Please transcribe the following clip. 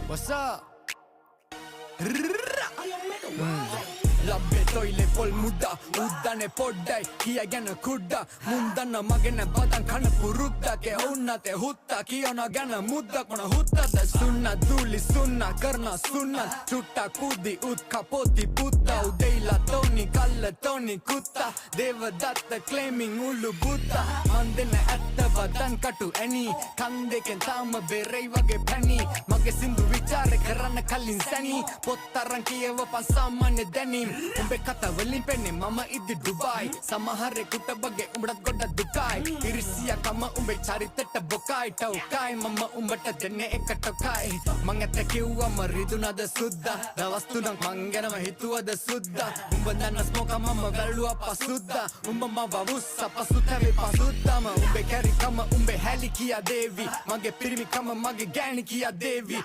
What's up? ලබ්බේ තොයිලේ පොල් මුඩ්ඩා උද්දනේ පොඩ්ඩයි කිය ගැන කුඩ්ඩා. මුන් දන්න මගේ නෑ බදන් කන පුරුද්දක්. ඒ උන්නතේ හුත්තා කියන ගැන මුද්දක්. මොන හුත්තද? සුන්න දූලි සුන්න කරන සුන්න චුට්ටක් පුදි උත් කපෝති පුත්තා. උදේලා තෝනි කල්ල තෝනි කුත්තා. දේවදත්ත ක්ලේමින් උළු බුත්තා. මන් දෙන්න ඇත්ත වදන් කටු ඇනි. කන් දෙකෙන් තාම බෙරෙයි වගේ පැණි. මගේ සින්දු විචාර කරන්න කලින් සැනි පොත් අරන් කියවපන් සාමාන්‍ය දැනීම්. උඹේ කතා වලින් පෙන්නේ මම ඉදි ඩුබායි. සමහරෙකුට වගේ උඹටත් ගොඩක් දුකයි. ඉරිසියාකම උඹේ චරිතෙට බොකයි ටවුකයි. මම උඹට දෙන්නේ එක ටොකයි. මං ඇත්ත කිව්වම රිදුනද සුද්දා? දවස් 3ක් මං ගැනම හිතුවද සුද්දා? උඹ දන්න ස්මෝක මම වැළුවා පසුද්දා. උඹ මව වුස්ස පසු තැවේ පසුද්දාම. උඹේ කැරිකම උඹේ හැලි කියා දේවි. මගේ පිරිමිකම මගේ ගෑණි කියා දේවි.